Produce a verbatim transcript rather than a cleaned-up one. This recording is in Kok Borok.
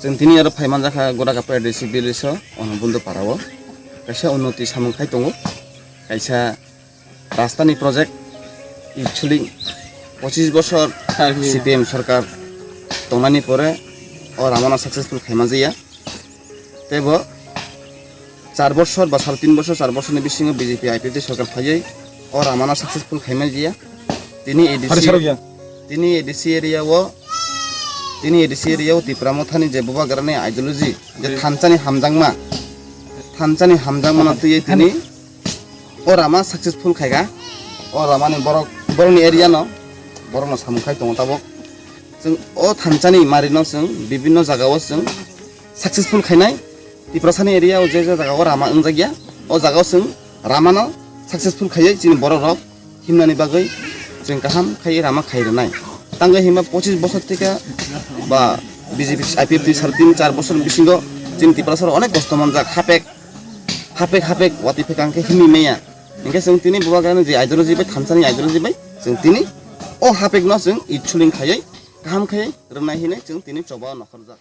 Chwng tini aro phai manjakha Godakapra A D C village o, ono Bundo para o kaisa unnoti samung khai tongo, kaisa rastani project, actually pochis bosor C P M sorkar tongnani pore o ramano successful khai manjaya. Tebo char bosor ba sare tin bosor, char bosorni bisingo B J P I P F T sorkar phaiwi o ramano successful khai manjaya. Tini A D C, tini A D C area o, tini A D C area o Tipra Mothani je bubagrani ideology, je thansani hamjakma, thansani hamjakmano twiwi tini o rama successful khaikha. O ramani borok, borokni area no, borokno samung khai tongo tabuk. Chwng o thansani marino chwng bibinno jagao chwng successful khainai. Tiprasani area o je je jagao rama wngjakya, o jagao chwng ramano successful khaiwi chini borok rok himnani bagwi chwng kaham khai rama khai rwnai. Tangwi himba pochis bosor thika ba B J P I P F T sare tin char bosor bisingo chini Tiprasa rok onek kosto manjak, hapek hapek hapek watwi phekang khe himwi maya. Hinkhe chwng tini bubagrani je ideology bai thansani ideology bai chwng tini o hapekno chwng itsuling khaiwi kaham khai rwnai hinwi chwng tini choba nokhorjak.